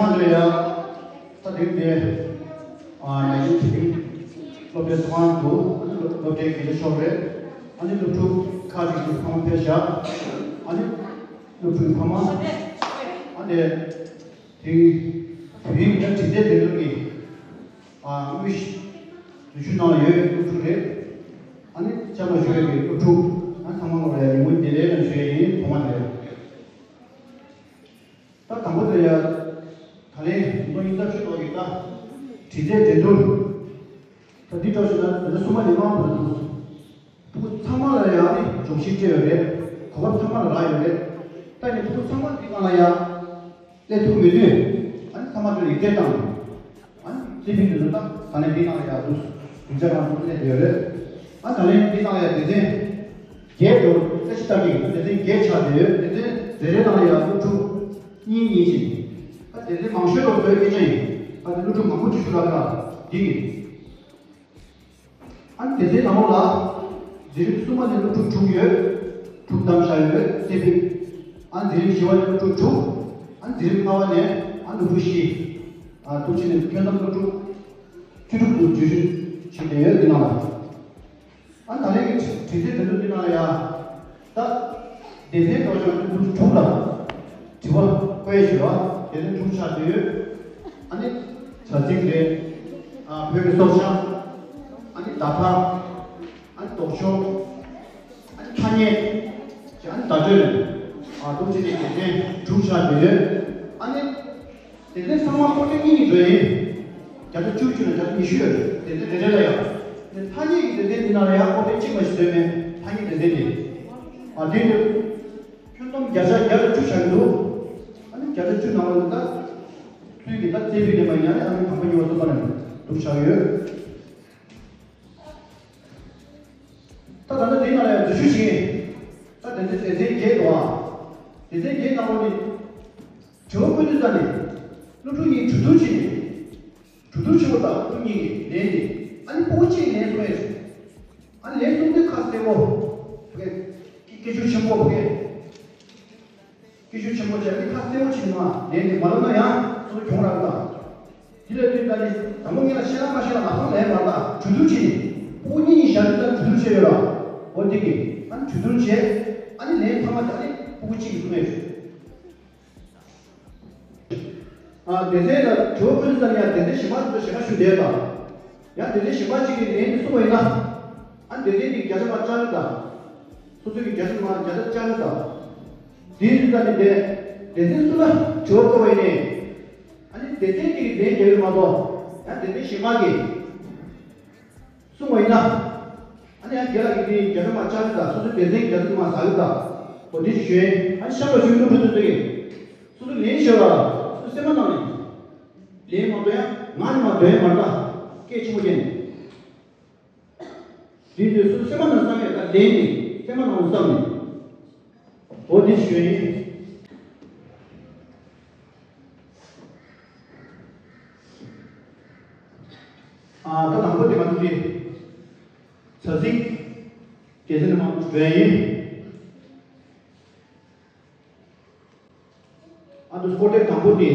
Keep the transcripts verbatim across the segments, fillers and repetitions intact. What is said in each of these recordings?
ཁོང་ཚོ་ཡང་ད་དེང་དེ་ཨ་ནང་ཆེན་དེ་རིང་སློབ་གྲྭའི་ཚོགས་ཁང་དུ་སློབ་གྲྭའི་དགེ་ལས་ཤོར་བའི་ཨ་ནི་སློབ་ཕྲུག་ཁག་ཅིག་ཏུ་ཁོང་ཕེབས་བཞག་ཨ་ནི་སློབ་ཕྲུག་ཕ་མ་ཨ་ནི་དེ་བོད་ཡིག་དང་འབྲི་རྩལ་འགྲན་བསྡུར་གྱི་ཨ་དངོས་གཞི་འཛུལ་ཞུགས་གནང་ཡོད་སློབ་ཕྲུག་རེད། ཨ་ནི་བཅར་མ་ཞུ་བའི་སློབ་ཕྲུག་ཨ་ཚང་མ་ལ་ཡང་ཉིན་མོ་བདེ་ལེགས་ལ་ཞུ་ཡ་ཡིན། ཐོག་མ་ནས། ད་དང་པོ་དེ་ཡ། ད་ལན་ཉིས་སྟོང་ཉི་ཤུ་རྩ་བཞི་ལོ་གི་ད། འབྲི་རྩལ་འགྲན་བསྡུར། ད་འདི་འདྲ་ཞིག་ན་དེ་ཚོ་སུ་མ་ལས་མང་པོ་འདུག་ཕྲུ་གུ་ཚང་མ་ལ་ཡ་ནི་སྦྱོང་བཤད་སྤྲད་ཡོད་རེད། གོ་སྐབས་ཚང་མ་ལ་རག་ཡོད་རེད། ད་ནི་ཕྲུ་གུ་ཚང་མ་འདི་སྒང་ལ་ཡ། སླེབས་ཐུབ་མེད་དུས། ཨ་ནི་ཚང་མ་ཚོས་ཡིག་ཚད་བཏང་། ཨ་ནི་རྩེ་ཕུད་དེ་ཚོ་ད་ད་ནི་འདི་སྒང་ལ་ཡ་འདུག་སྡིངས་ཆ་སྒང་ཚོ་སླེབས་ཡོད་རེད། ཨ་ད་ལན་འདི་སྒང་ལ་ཡ་སྡེ་ཚན། བརྒྱད་འགྲོ་ས་ཤི་ལྟ་གི་སྡེ་ཚན་བརྒྱད་ཆགས་བསྡད་ཡོད། སྡེ་ཚན་རེ་རེ་ནང་ལ་ཡང་སློབ་ཕྲུག་གཉིས་གཉིས་ཤིག་ཨ་སྡེ་ཚན་མང་ཤོས་ལ་བཟོས་སྐད་ཆ་ཡིན། ཨ་དེ་སློབ་ཕྲུག་མང་པོ་ཅིག་ཤུགས་ལ་ཁ་འདི་གི་ཨ་སྡེ་ཚན་ནང་ལོགས་ལ་འཛིན་རིམ་གསུམ་པ་ནས་སློབ་ཕྲུག་དྲུག་ཡོད། དྲུག་བདམས་བཞག་ཡོད་སེ་ཕིག་ཨ་འཛིན་རིམ་བཞི་པ་ནས་སློབ་ཕྲུག་དྲུག་ཨ་འཛིན་རིམ་ལྔ་པ་ནས་ཨ་སློབ་ཕྲུག་བཞི། ཨ་འདུག་ཕྱི་ནས་ཁྱོན་བསྡོམས་སློབ་ཕྲུག་བཅུ་དྲུག་ཏུ་འཛུལ་ཞུགས་བྱས་ཡོད་འདི་ནང་ལ། ཨ་ད་ལན་གྱི་དྲི་དྲི་རྩད་དེ་ཚོ་འདི་ནང་ལ་ཡ། ད། སྡེ་ཚན་འགྲོ་ཞིང་སློབ་ཕྲུག་དྲུག་ལ། དྲི་བ་བཀོད་ཞུ་བ། སྡེ་ཚན་དྲུག་ཆགས་བསྡད་ཡོད། ཨ་ནི། བྱ་ཚིག་རེད། ཨ་བོད་ཀྱི་སྲོག་ཆགས། ཨ་ནི་བརྡ་ཕབ། ཨ་ནི་ལྡོག་ཕྱོགས། ཨ་ནི་ཐ་སྙད། ཅེས་ཨ་ནི་བརྡ་སྤྲོད་རེད། ཨ་འདུག་ཅེས་ནས་སྡེ་ཚན་དྲུག་ཆགས་བསྡད་ཡོད། ཨ་ནི། དེ་ཚོ་ཚང་མ་ཀོ་ཊི་གཉིས་ཀྱི་འགྲོ་ཡིན། བརྒྱ་ཆ་བཅུ་བཅུ་ནས་བརྒྱ་ཆ་ཉི་ཤུ་ཡོད་རེད། དེ་ཚོ་དེ་འདྲ་ལ་ཡང་། དེ་ཐ་སྙད་ཀྱི་དེ་ཚོ་འདི་ནང་ལ་ཡང་ཀོ་ཊི་གཅིག་མ་ཞིག་བཟོས་མེད། ཐ་སྙད་དེ་ཚོ་འདི། ཨ་དེ་འདི། ཁྱོན་བསྡོམས་བརྒྱ་ཆ་བརྒྱ་ཆ་བཅུ་ཆགས་ཀྱི་འདུག་ཨ་ནི་བརྒྱ་ཆ་བཅུ་ནང་ལ་ད། ཚུལ་གྱི་ད་རྩེ་ཕུད་ནས་མ་ཡིན་ཡང་ནི་ཨ་ནི་དང་པོ་གཉིས་པ་གསུམ་པ་ནས་འདུག་ཆགས་ཡོད། ད་ད་ལྟ་དེའི་ནང་ལ་ཡང་འཛུལ་ཞུགས་བྱེད། ད་དེ་ཚོ་སྡེ་ཚན་བརྒྱད་འདུག་ཨ། སྡེ་ཚན་བརྒྱད་ནང་ལོགས་ནས། དྲི་བ་བཀོད་དུས་ཙམ་ནས། སློབ་ཕྲུག་གཉིས་གྲོས་བསྡུར་བྱས་ནས། གྲོས་བསྡུར་བྱས་པ་དང་སློབ་ཕྲུག་གཉིས་ཀྱིས་ལན་དེ། ཨ་ནི་ཕྲུ་གུ་གཅིག་ལན་གསུངས་ཡོད། ཨ་ནི་ལན་གསུངས་དུས་ཁ་གསལ་པོ། སྐད་ཤུགས་ཆེན་པོ་སྐད། སྐད་ཤུགས་ཆེན་པོ་བྱས་ནས་ཁ་གསལ་པོ་བྱས་ནས་ལན་དེ་མ་ལབ་ན་ཡང་སོ་སོ་གྱོང་རག་གི་དང་། དེ་ལས་དུས་ད་ནི་དང་པོ་ངེད་ལ་ཤེས་ན་མ་ཤེས་ན་ལབ་སོང་ལན་མ་ལབ་གྲོས་བསྡུར་བྱས་ནས་ཕྲུ་གུ་གཉིས་གཉིས་བཞག་དུས་ད་གྲོས་བསྡུར་བྱས་ཡོད་ར། འོ་དེ་གི་ཨ་ནི་གྲོས་བསྡུར་བྱས་ཨ་ནི་ལན་ཐ་མ་ད་ནི་ཕྲུ་གུ་གཅིག་གིས་གསུངས་ཡོད། ཨ་སྡེ་ཚན་ལ་གྲོས་བསྡུར་ཙམ་ཡང་སྡེ་ཚན་གཞན་པ་ཚོ་ཞེ་དྲག་ཞུ་བསྡད་དང་། ཡང་སྡེ་ཚན་གཞན་པ་གཅིག་གིས་ལན་དེ་གསུངས་པ་ཡིན་ན། ཨ་སྡེ་ཚན་དེ་བརྒྱ་ཆ་མ་བཅག་གི་དང་། སོ་སོ་གི་བརྒྱ་ཆ་མ་བརྒྱ་ཆ་བཅག་གི་དང་། དེའི་དུས་ད་ནི་སྡེ་སྡེ་ཚན་སུ་ལ་གྲོས་བསྡུར་བ་ཡིན་ནའི། ཨ་ནི་སྡེ་ཚན་གཅིག་གིས་ལན་རྒྱག་གི་མ་གཏོགས་ཡང་སྡེ་ཚན་གཞན་པ་གིས་གསུངས་པ་ཡིན་ན། ཨ་ནི་ཡང་རྒན་ལགས་ཀྱིས་དེ་བརྒྱ་ཆ་མ་བཅག་གི་དང་སོ་སོའི་སྡེ་ཚན་བརྒྱ་ཆ་མ་ཟ་གི་དང་། འོ་དེ་ཞུ་ཡིན། ཨ་ནི་ཤ་ཁྲག་ཞུ་སློབ་ཕྲུག་ཚོ་ཚོ་ཡིན། སོ་སོ་ལན་ཞུ་བ་སོ་སོ་སེམས་པ་ནང་ནས་ལན་མ་འདོན་ཡང་ང་ནི་མ་འདོན་མ་རེད་ད། སྐད་ཆེན་པོ་བྱས་ནས། དེ་ཚོས་སུ་སེམས་པ་ནང་བསམ་ཡས་ད་ལན་ནི་སེམས་པ་ནང་བསམ་ནས། འོ་དེ་ཞུ་ཡིན། ཨ་ད་དང་པོ་དེ་ང་ཚོ་གི་བྱ་ཚིག་སྐད་ཆ་ནི་མང་པོ་བྲལ་ཡིན། ཨ་ནི་སྐོར་ཐེངས་དང་པོ་དེ།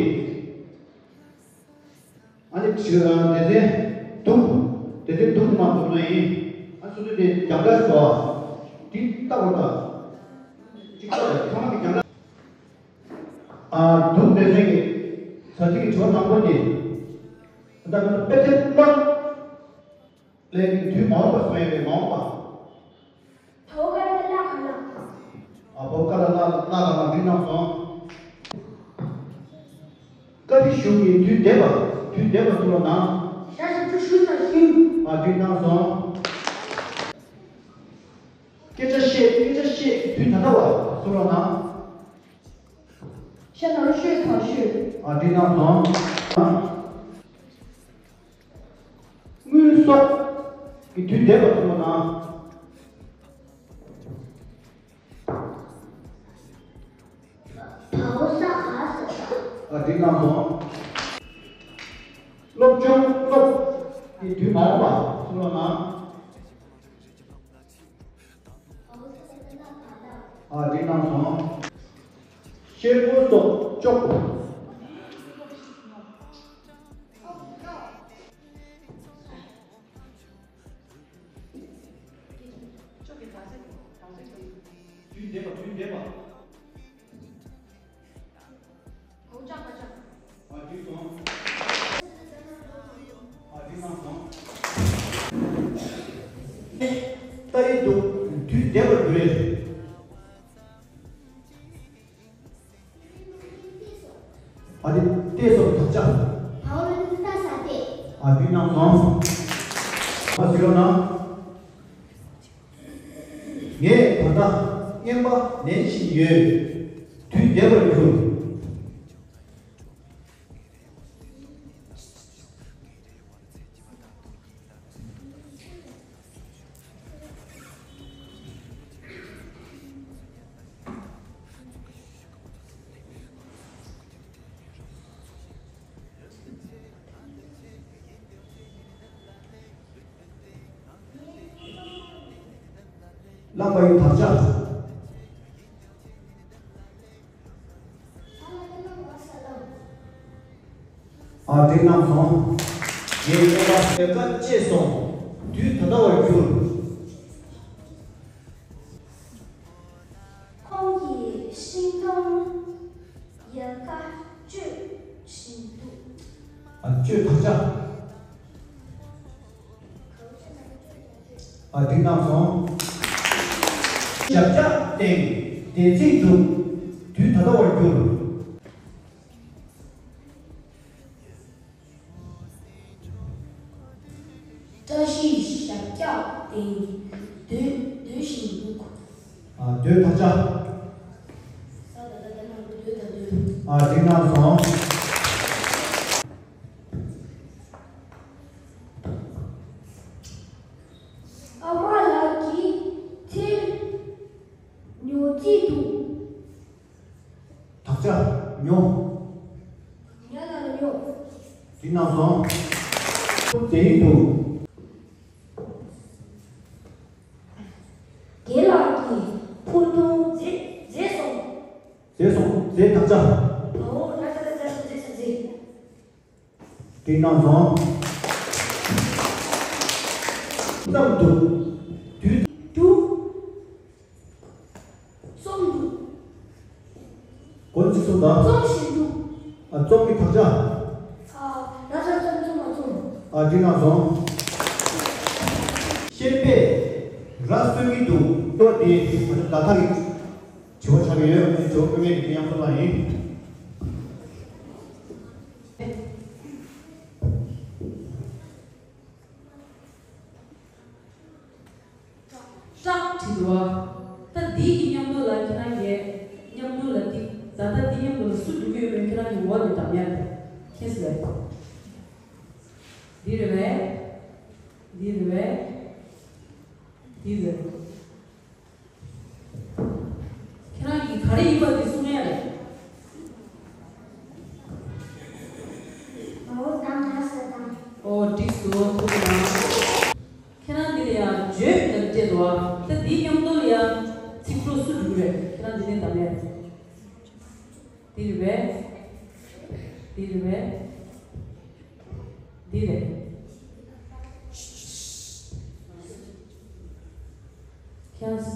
ཨ་ནི་དྲི་སྡེ་ཚན་དྲུག་སྡེ་ཚན་དྲུག་མ་བསྡོམས་ན་ཡིན། ཨ་སོ་སོ་དེ་རྒྱང་གྲགས་སུ་བ། དེ་ལྟ་བར་ད། གཅིག་ལྟ་བར་ཐ་མ་གི་རྒྱང་གྲགས། ཨ་དྲུག་སྡེ་ཚན་གྱི་བྱ་ཚིག་གི་དྲི་བ་དང་པོ་དེ། ད་ང་ཚོ་དཔེ་དེབ་བཀླགས། ལས་ཀྱི་དུས་མ་འོངས་པ་སོང་ཡོད་པས་མ་འོངས་པ། ད་འོ་ཀ་ལ་ཏ་ལ་ག་ལ། ཨ་འོ་ཀ་ལ་ལ་ལ་ག་ལ་འདི་གནང་སོང་། བཀའ་ཁྲི་བཞུགས་ཀྱི་དུས་འདས་པ་དུས་འདས་པ་ཚུར་ལ་གནང་། ཞག་ཞག་ཚུར་ཞུ་ཚར་ཞིང་། ཨ་འདི་གནང་སོང་། སྐད་ཆ་བཤད་སྐད་ཆ་བཤད་ཀྱི་དུས་ད་ལྟ་བ་ཚུར་ལ་གནང་། ཤ་ནང་ཤོད་ཚང་ཤོད། ཨ་འདི་གནང་སོང་། དངུལ་གསོག་གི་དུས་འདས་པ་ཚུར་ལ་གནང་། ད་འོ་ས་ག་ས། ཨ་འདི་གནང་སོང་། སློབ་སྦྱོང་སློབ་ཀྱི་དུས་མ་འོངས་པ་ཚུར་ལ་གནང་། ཨ་འདི་གནང་སོང་། ཤེལ་སྒོ་སོགས་གཅོག་འདས་པ་དུས་འདས་པ། གོ་ཅག་ག་ཅག་ཨ་འགྲིག་སོང་། ཨ་འགྲིག་སོང་། ཏ་ཡི་འདུག་དུས་འདས་པར་འགྱུར་རེད། ཨ་དེ་ཏེ་སོགས་དག་ཆ། བའོ་ལན་ཏ་ས་ཏེ། ཨ་འདི་གནང་སོང་། ཨ་ཟེར་ན། ངས་ད་ལྟ་རྔན་པ་ལེན་བཞིན་ཡོད། དུས་འདས་པར་གྱུར། རླངས་པ་ཡི་དག་ཆ། ཨ་འགྲིག་གནང་སོང་། ངས་རྔན་པ་ལས་ཀ་བཅད་སོང་། དུས་ད་ལྟ་བར་གྱུར། ཁོང་གིས་ཤིང་སྡོང་ཡལ་ག་གཅོད་བཞིན་འདུག་ཨ་གཅོད་དག་ཆ། ཨ་འགྲིག་གནང་སོང་། ཞབས་བཀྱག་སྟེང་བདེ་ཚིག་འདུག་དུས་ད་ལྟ་བར་གྱུར། བཀྲ་ཤིས་ཞབས་བཀྱག་སྟེང་སྡོད་སྡོད་བཞིན་འདུག་ཨ་སྡོད་དག་ཆ། ས་ད་ད་ད་ན་སྡོད་ད་སྡོད། ཨ་འགྲིག་གནང་སོང་། ཨ་མ་ལགས་ཀྱིས་ཚེ་ཉོ་རྩིས་འདུག་དག་ཆ་ཉོ། ཉ་ལ་ལ་ཉོ། འགྲིག་གནང་སོང་། དེ་ཡིན་འདུག་རྒན་ལགས་ཀྱིས་འཕུར་ཐུང་མཛེས་མཛེས་སོང་། མཛེས་སོང་མཛེས་དག་ཆ། ཨོ་ན་ད་ད་ད་མཛེས་ས་མཛེས། འགྲིག་གནང་སོང་། ཙམ་དུ། དུས། དུ། རྩོམ་འདུག་སྒོ་ཚིགས་སུ་དང་། རྩོམ་བཞིན་འདུག་ཨ་རྩོམ་གྱི་དག་ཆ། ཨ་ར་ས་རྩོམ་རྩོམ་མ་རྩོམ། ཨ་འགྲིག་གནང་སོང་། ཤེས་པས་ར་གསོན་གྱི་འདུག་ལྟོ་དེ་ད་ལྟ་གི་དྲི་བ་ཆགས་ཀྱི་ཡོད། དྲི་བ་བཀོད་མཁན་དེ་དབྱངས་མཚོ་ལགས་ཡིན། སྐྲག་བྲིས་འདུག་བ། ད་འདི་གི་མཉམ་དུ་ལ་ཁྱེད་རང་གིས་མཉམ་དུ་ལ་འདི་ད་ལྟ་འདི་མཉམ་དུ་ལ་སུ་འགྲོ་གི་ཡོད་མེད་ཁྱེད་རང་གི་འོག་ནས་འདམ་ཡ་རེད། མཁྱེན་སོང་ངས། འདི་རེད་པས། འདི་རེད་པས། འདི་རེད། ཁྱེད་རང་གིས་ག་རེ་ཡིན་པ་དེ་གསུང་ཡ་རེད། ཨོ་དང་ད་ས་དང་། ཨོ་འགྲིག་སོང་། ཐུགས་རྗེ་གནང་། ཁྱེད་རང་འདི་ལ་ཡང་བརྗོད་པ་ལ་སྤྲད་འདུག་ཨ། ད་འདིའི་མཉམ་དུ་ལ་ཡང་ཚིག་གྲོགས་སུ་འགྲོ་གི་རེད། ཁྱེད་རང་འདི་ནས་གདམ་ཡ་རེད། འདི་རེད་པས། འདི་རེད་པས། འདི་རེད། ཁྱེད་རང་།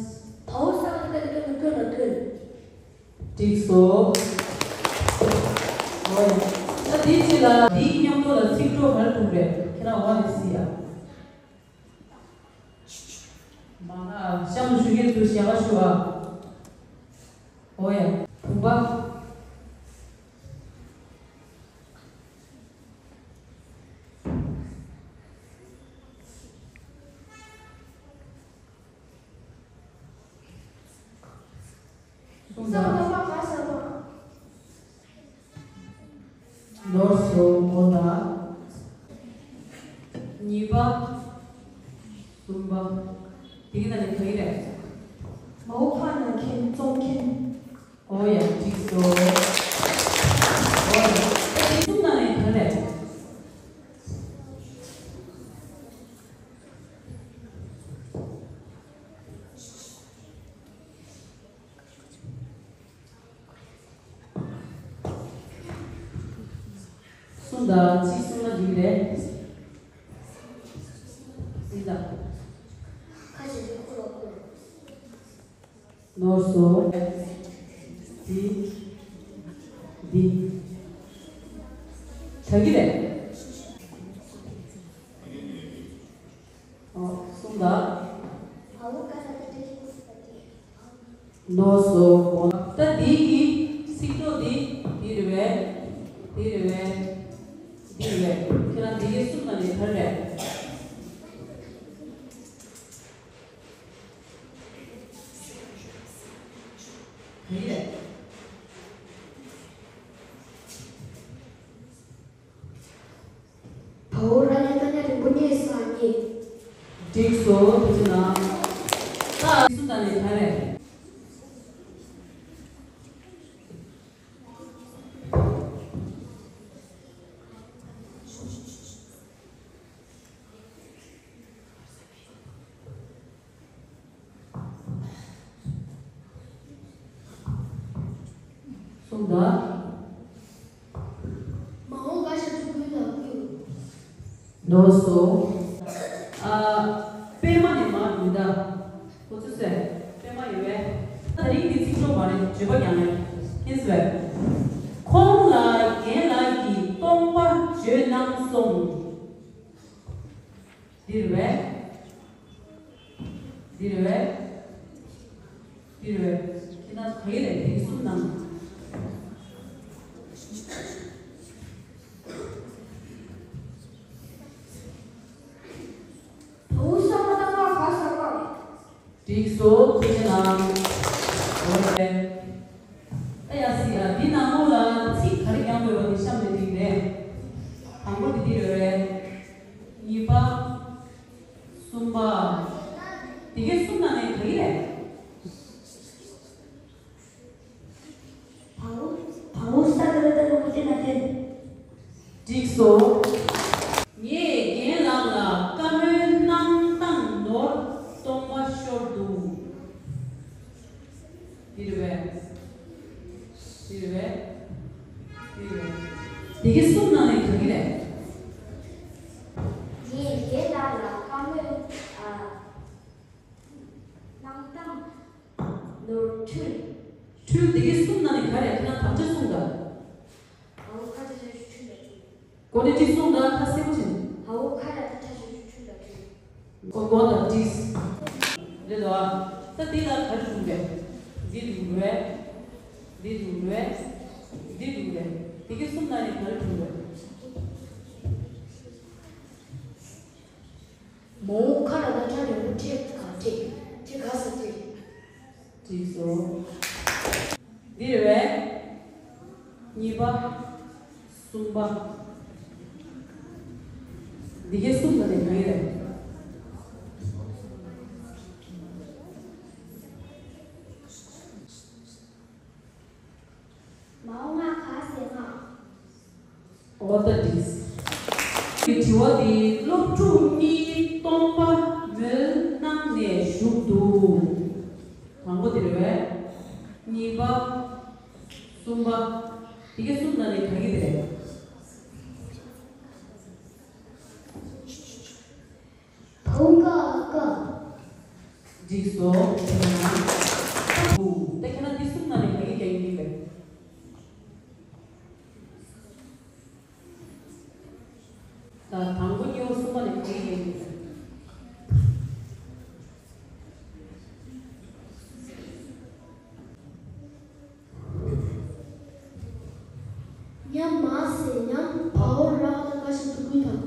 བའོ་ས་ད་ད་ད་ད་ཀོན་ལ་ཀོན། འགྲིག་སོང་། ཨོ་ཡ། ད་འདི་ཅི་ལ་འདིའི་མཉམ་དུ་ལ་ཚིག་གྲོགས་ག་རེ་འགྲོ་གི་རེད། ཁྱེད་རང་འོག་ནས་གཟིགས་ཡ། མ་ང་གཤམ་ཞུ་མཁན་ཚོས་ཞལ་ཁ་ཞུ་ཨ། ཨོ་ཡ། བུམ་པ། གསུམ་པ། ནོར་སོ་མོ་ད། གཉིས་པ། གསུམ་པ། དེ་གི་ནང་ནས་ག་གི་རེད། མའོ་ཕ་ན་མཁན་བཙོང་མཁན། ཨོ་ཡ་འགྲིག་སོང་། ཨོ་ཡ། དེ་གསུམ་ནང་ནས་ག་རེད། གསུངས་དང་ཚིག་གསུངས་ན་འགྲིག་རེད། གསུངས་དང་། ཁ་ཅིག་གིས་ཁོ་ལ་ཁོ། ནོར་སོ། འདི། འདི། ཆག་གི་རེད། ཨོ། གསུངས་དང་། ནོར་སོ། ད་འདི་གི་ཚིག་གྲོགས་འདི། འདི་རེད་པས། འདི་རེད་པས། འདི་རེད་པས། ཁྱེད་རང་འདི་གི་གསུམ་ནང་ནས་ག་རེ་རེད། ག་རེ་རེད། བའོ་ར་ཉ་ད་ཉ་རིང་པོ་ཉེ་ས་ཉེ། འགྲིག་སོང་། ཐུགས་རྗེ་གནང་། ད་སུ་དང་ནས་ག་རེ། གསུངས་དང་། མ་འོངས་བཀའ་ཤག་ཕྲུ་གུའི་ལག་ཁུག་ནོར་སོང་། ཨ། པད་མ་ནས་མར་འདུག་ད། ཁོ་ཚོ་ཟེར། པད་མ་ཡོད་པས། ད་རིང་འདི་ཚིག་གྲོགས་མ་རེད། བརྗོད་པ་རྐྱང་རེད། ཨིན་སི་བས། ཁོང་ལ་རྒན་ལགས་ཀྱིས་སྟོང་པ་བརྗོད་གནང་སོང་། འདིར་བས། འདིར་བས། འདིར་བས། ཁྱེད་རང་ག་ཡི་རེད། འདི་གསུམ་ནང་། བུ་བསམ་པ་ལྟ་བ་ག་ས་ག་འགྲིག་སོང་། ཐུགས་རྗེ་གནང་། འོ་རེད། ཨ་ཡ་སི་ཡ། འདི་ནང་ལོགས་ལ་ཚིག་ག་རེ་རྒྱག་དགོས་པ་དེ་གཤམ་ནས་འགྲིག་རེད། དང་པོ་དེ་འདི་རེད་པས། གཉིས་པ། གསུམ་པ། དེ་གའི་གསུམ་ནང་ནས་ག་གི་རེད། བའོ། བའོ་ས་ད་ར་ད་ར་མུ་ཏི་ན་ཏེ། འགྲིག་སོང་། ངས་རྒན་ལགས་ལ་བཀའ་མོལ་གནང་སྟངས་ནོར་སྟོང་པ་ཤོར་འདུག་འདིར་བས། འདིར་བས། འདིར་བས། དེ་གའི་གསུམ་ནང་ནས་ག་གི་རེད། ངས་རྒན་ལགས་ལ་བཀའ་མོལ། ཨ། གནང་སྟངས་ནོར་འཁྲུལ། འཁྲུལ་དེ་གའི་གསུམ་ནང་ནས་ག་རེ། ཁྱེད་རང་དམ་བཅའ་གསུངས་དང་། ཨའོ་ཁ་ཏ་ཆ་ཞུ་འཁྲུལ་ལ་འཁྲུལ། གོ་ནས་ཅི་གསུངས་དང་། ཁ་གསལ་པོ་བྱས་ནས། ཨའོ་ཁ་ཏ་ཆ་ཞུ་འཁྲུལ་ལ་འཁྲུལ། གོ་གོ་དང་ཏིས། རེད་དོ། ད་འདི་ལ་ག་རེ་འདུག་རེད། འདི་འདུག་རེད། འདི་འདུག་རེད། འདི་འདུག་རེད། དེ་གའི་གསུམ་ནང་ནས་ག་རེ་འདུག་རེད། མོའོ་ཁ་ར་ད་ཁྲ་རེ་བོ་ཁྲེ་ག་ཁྲེ་ཁྲེ་ག་ས་ཁྲེ། འགྲིག་སོང་། འདི་རེད་པས། གཉིས་པ། གསུམ་པ། འདི་གའི་གསུམ་ནང་ནས་ག་གི་རེད། མའོ་ང་ག་ཟེར་ང་། འོ་ད་འགྲིག་དྲི་བ་འདི་སློབ་ཕྲུག་གཉིས་སྟོང་པ་མོལ་གནང་ནས་བཞུགས་འདུག་དང་པོ་དེ་རེད་པས། གཉིས་པ། གསུམ་པ། དེ་གའི་གསུམ་ནང་ནས་ག་གི་དེ་རེད། བུ་ཀ་ཀ་འགྲིག་སོང་། ད་ཁྱེད་རང་འདི་གསུམ་ནང་ནས་ག་གི་རྒྱག་གི་ཡིན་པས། ད་དང་པོ་གཉིས་པ་གསུམ་པ་ནས་ག་གི་རྒྱག་གི་ཡིན་པས། ཉམ་མ་སེ་ཉམ་བའོ་ར་ད་ཀ་ཤ་ཏུ་ཀུན་དང་།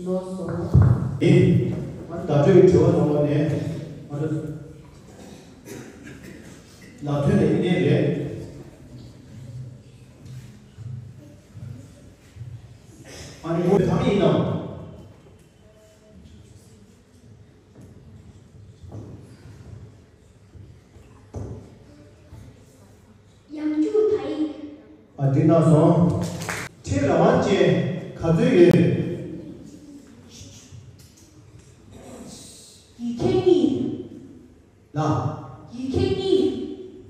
ལོ་སོ། ཨེ། ང་ད་བརྗོད་ཀྱི་དྲི་བ་ནང་ལོགས་ནས་ང་ཚོ་ལག་ཐོན་ལ་ཡིན་ནའི་རེད། ཨ་ནི་བོད་གང་ཡིན་ནམ། ཡང་ཅུ་ཐ་ཡིག་ཨ་འགྲིག་གནང་སོང་། ཁྲེ་ར་བ་ཅན་ག་ཚོད་ཡོད། ཡི་གེ་གཉིས། ལ། ཡི་གེ་གཉིས།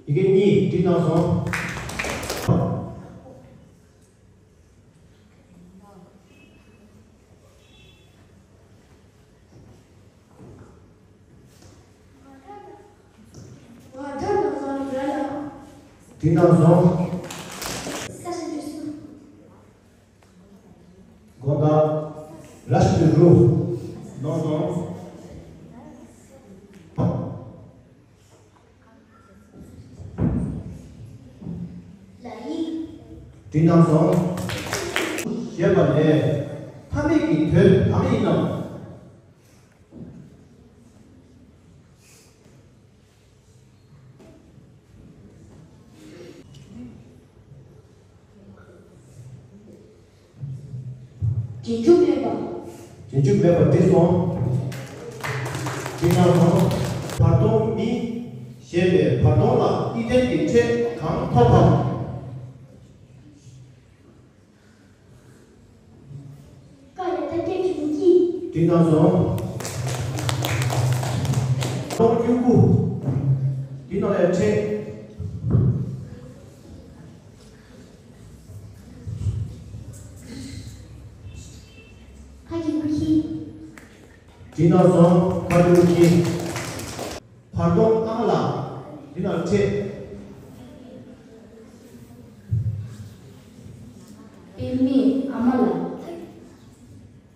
ཡི་གེ་གཉིས་འགྲིག་གནང་སོང་། དེ་ནང་སོང་། ས་ཞབས་ཀྱུ་གསུམ། དགོངས་དག་ར་ཞབས་ཀྱུ་དྲུག། ནང་སོང་། ལ་ཡིག་དེ་ནང་སོང་། ཞེས་པ་ལས། མཐའ་མེད་ཀྱི་དོན་གང་ཡིན་ནམ། རྗེས་འཇུག་མེད་པ། རྗེས་འཇུག་མེད་པ་འགྲིག་སོང་། འགྲིག་གནང་སོང་། བར་སྟོང་མི། ཞེས་པའི་བར་སྟོང་ལ་ཨི་ལྡན་གྱི་ཕྲད་གང་ཐོབ་བམ། ཀ་ཡ་ད་སྐད་ཆུང་ཀི། འགྲིག་གནང་སོང་། སྟོང་བཅུ་དགུ། འདི་ནང་ལས་ཕྲད། ཁ་གི་དགུ་བཞི། འགྲིག་གནང་སོང་། ཁ་གི་དགུ་བཞི། བར་སྟོང་ཨ་མ་ལགས། འདི་ནང་ཕྲད། པདྨའི་ཨ་མ་ལགས།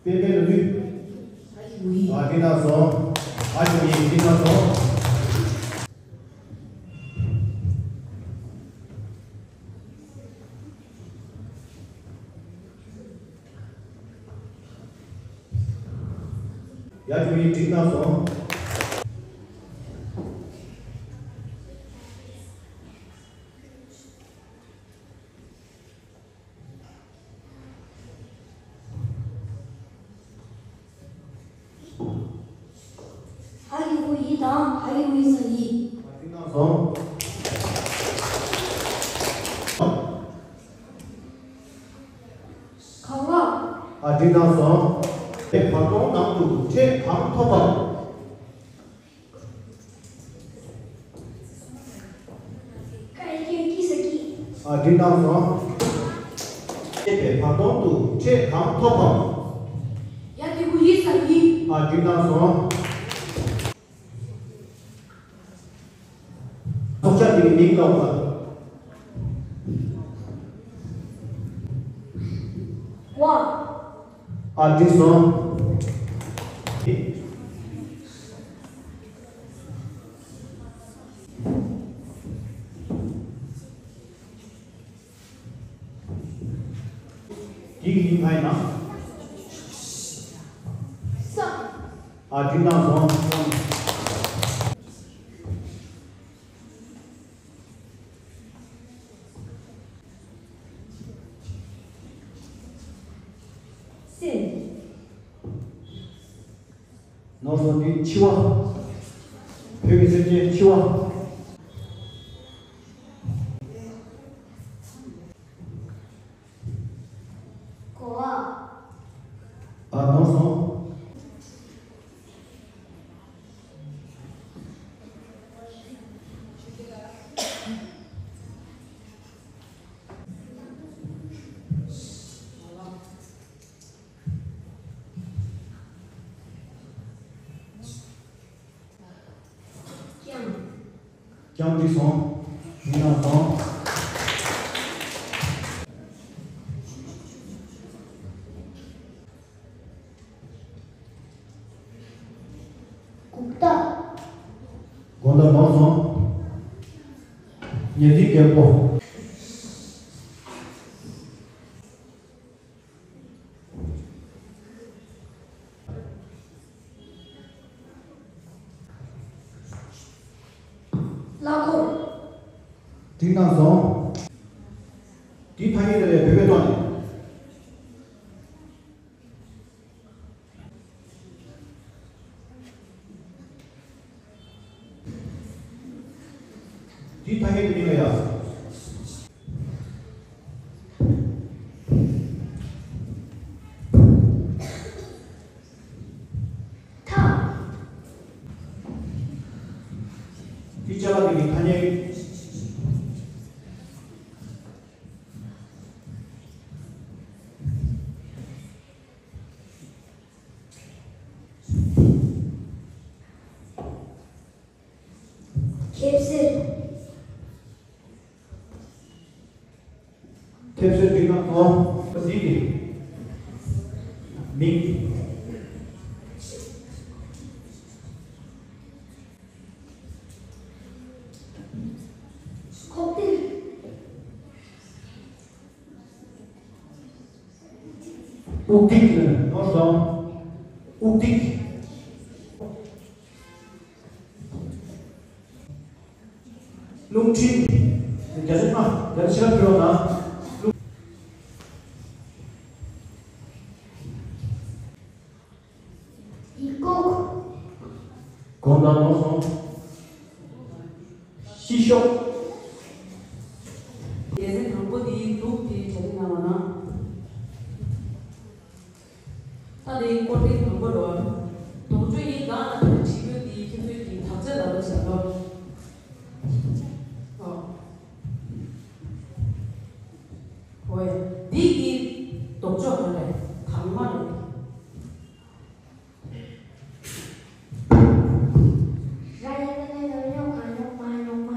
པདྨའི་ལུས། ཨ་འགྲིག་གནང་སོང་། ཨ་ཞུ་ཡིན། འགྲིག་གནང་སོང་། ཡ་ཞུ་ཡིན། འགྲིག་གནང་སོང་། ཧ་ཡི་གུ་ཡི་དང་ཧ་ཡི་གུ་ཡི་ས་ཡི། འགྲིག་གནང་སོང་། ག་བ། ཨ་འགྲིག་གནང་སོང་། དེ་བར་སྟོང་ནང་དུ་ཕྲད་གང་ཐོབ་བམ། ཀ་ཡ་ཀྱི་ཀི་ས་ཀི། ཨ་འགྲིག་གནང་སོང་། ཞེས་པའི་བར་སྟོང་དུ་ཕྲད་གང་ཐོབ་བམ། ཡ་གི་གུ་ཡི་ས་ཡི། ཨ་འགྲིག་གནང་སོང་། ཚོགས་བཅར་དེ་གི་མིང་ལ་བ། བ། ཨ་འགྲིག་སོང་། འདི་གི་མིང་གང་ཡིན་ན། ས། ཨ་འགྲིག་གནང་སོང་། སེ། ནོར་སོང་། འདི་འཆི་བ། བོད་ཀྱི་སེམས་ཅན་འཆི་བ། གོ་བ། ཨ་ནོར་སོང་། རྐྱང་། རྐྱང་འགྲིག་སོང་། འགྲིག་གནང་སོང་། གུག་རྟགས། དགོངས་དག་ནོར་སོང་། ཉེ་སྡིག་རྒན་པོ། གླ་འཁོར། འགྲིག་གནང་སོང་། འདི་ཐ་སྙད་དེ་ལས་བོད་སྐད་ཐོག་ནས། འདི་ཐ་སྙད་དེ་མིང་ལ་ཡ། ཐ། འདི་ཅ་ལག་དེ་གི་ཐ་སྙད། ཁེབས་སེར། ཁྱེད་ཚོས་འདི་གནང་སོང་། འདི་གི་མིང་། ཁོག་ཏིག་དབུགས་ཐིག་ནོར་སོང་། དབུགས་ཐིག་རླུང་འཕྲིན། བརྒྱ་ཆ་ལྔ། བརྒྱ་ཆ་ཕུལ་རོགས་གནང་། ཡིག་ཀོག་དགོངས་དག་ནོར་སོང་། ཤི་ཤོག་སྡེ་ཚན་དང་པོ་དེའི་ལུགས་དེ་གྲ་སྒྲིག་གནང་བ་ན། ད་དེའི་སྐོར་དེ་དང་པོ་ལོ། དོགས་གཅོད་ཡིན་གང་ལ་ཕར་བྲིས་རྒྱུ་དེ་ཁྱེད་ཚོས་ཀྱི་དག་ཆ་ལ་ལ་བྱ་དོ། ཨོ། ཨོ་ཡ། འདི་གི་དོགས་གཅོད་ག་རེ་དང་མ་རེད། ར་ཡ་ན་ན་ཡོ་ཡོ་ག་ཡོ་མ་ཡོ་མ།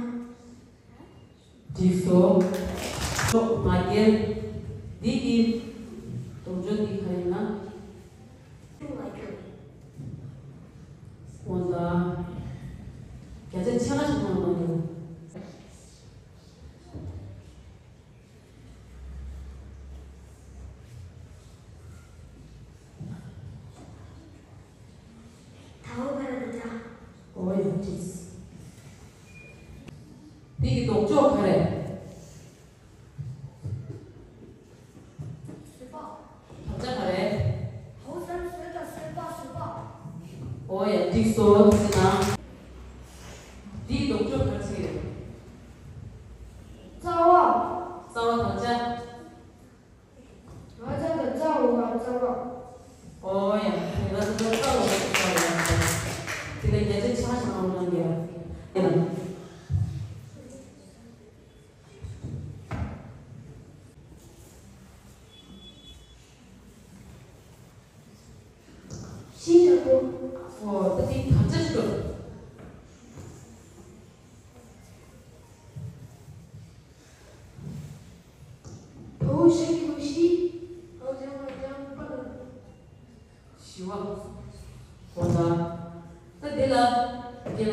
འགྲིག་སོང་། ཤོག་མ་རྒྱལ། འདི་གི་དོགས་གཅོད་འདི་ག་ཡིན་ན། འོ་ད། བརྒྱ་ཆ་ཕྱེད་ཀ་ཞིག་གནང་དང་འདུག་ད་འོ་ག་རེ་འདུག་ད། འོ་ཡ་ཅིས། འདི་གི་དོགས་གཅོད་ག་རེ། བཟོད་པ། དམ་བཅའ་ག་རེ། ཧོ་སར་བཟོད་པ་བཟོད་པ་བཟོད་པ། འོ་ཡ་འགྲིག་སོང་ཟེར་ན། འདིའི་དོགས་གཅོད་ག་རེ་ཟེར་གི་རེད། རྩ་བ། རྩ་བ་དམ་བཅའ། ང་ཚ་དང་རྩ་བ་རྩ་བ། ཨོ་ཡ། ང་ཚ་དང་རྩ་བ་རྩ་བ། དེ་ལ་བརྒྱ་ཆ་ཆ་ཞིག་ནང་ལ་གནང་གི་ཡ། ཡ། ཤིང་ཡག་པོ། ཨོ་ད་དེ་དམ་བཅའ་ཞིག་འགྲོ། བའུ་ཞག་གི་མ་ཤི། བའུ་ལྗང་བ་ལྗང་པ་ལ། ཞི་བ། གོ་ད། ད་དེ་ལ། དེ་ལ།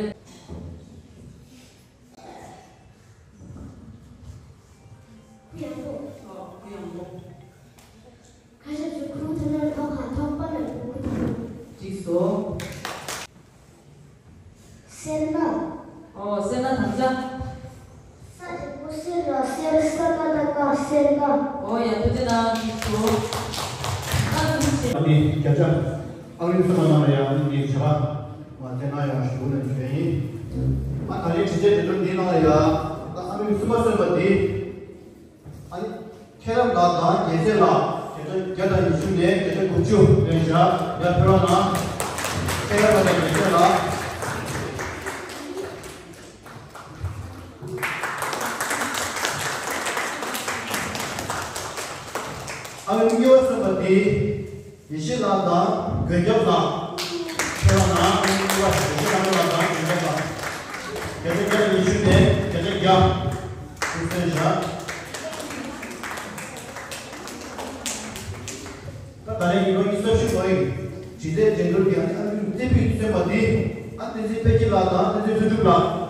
ཁུ་ཡང་པོ། ཨོ་ཁུ་ཡང་པོ། ཁ་ཤས་ཀྱིས་ཁུ་ཐུ་ལ་ཐོག་ཁ་ཐོག་པ་ལ་ཁུ་ཁུ་ཐུ། འགྲིག་སོང་། སེར་སྣ། ཨོ་སེར་སྣ་དམ་བཅའ། ས་དེ་པོ་སེར་ལ་སེར་ས་ན་ད་ན་སེར་སྣ། ཨོ་ཡ་ཐུགས་རྗེ་གནང་འགྲིག་སོང་། ད་ཐུགས་རྗེ་ཆེ། ཨ་ནི་བརྒྱ་ཆ། ཨ་རིའི་སེམས་པ་ནང་ལ་ཡང་ཨ་ནི་འདིའི་བྱ་བ་མ་བསྟན་ན་ཡང་ཞུ་ནས་བྱས་ཡིན། ཨ་ད་རེས་དྲི་རྩད་འགྲན་བསྡུར་འདིའི་ནང་ལ་ཡང་ཨ་རིའི་སེམས་པ་གསོན་པ་འདི། ཨ་ནི་མཁྱེན་རབ་ལགས་དང་རྒྱལ་མཚན་ལགས་བརྒྱ་ཆ་བརྒྱ་དང་ཉི་ཤུ་ནས་བརྒྱ་ཆ་དགུ་བཅུ་ལེན་བཞག་ཡར་ཕེབས་རོགས་གནང་། མཁྱེན་རབ་ལགས་དང་རྒྱལ་མཚན་ལགས། ཨ་ནི་གཉིས་པ་གསོན་པ་འདི་ཡེ་ཤེས་ལགས་དང་མགོན་སྐྱབས་ལགས། ཁྱེད་རང་ནང་གཉིས་པ་ཡེ་ཤེས་ལགས་དང་མགོན་སྐྱབས་ལགས། བརྒྱ་ཆ་བརྒྱ་ཉི་ཤུ་ནས་བརྒྱ་ཆ་བརྒྱ། ཐུགས་སེམས་བཞག་ད་ད་རེས་ཉིས་སྟོང་ཉི་ཤུ་རྩ་བཞི་ལོའི་དྲི་རྩད་འགྲན་བསྡུར་གྱི་ཨ་ནི་ཨ་ནི་རྩེ་ཕུད་གསོན་པ་འདི་ཨ་ནི་བསྟན་འཛིན་དཔལ་སྐྱིད་ལགས་དང་བསྟན་འཛིན་ལྷུན་གྲུབ་ལགས།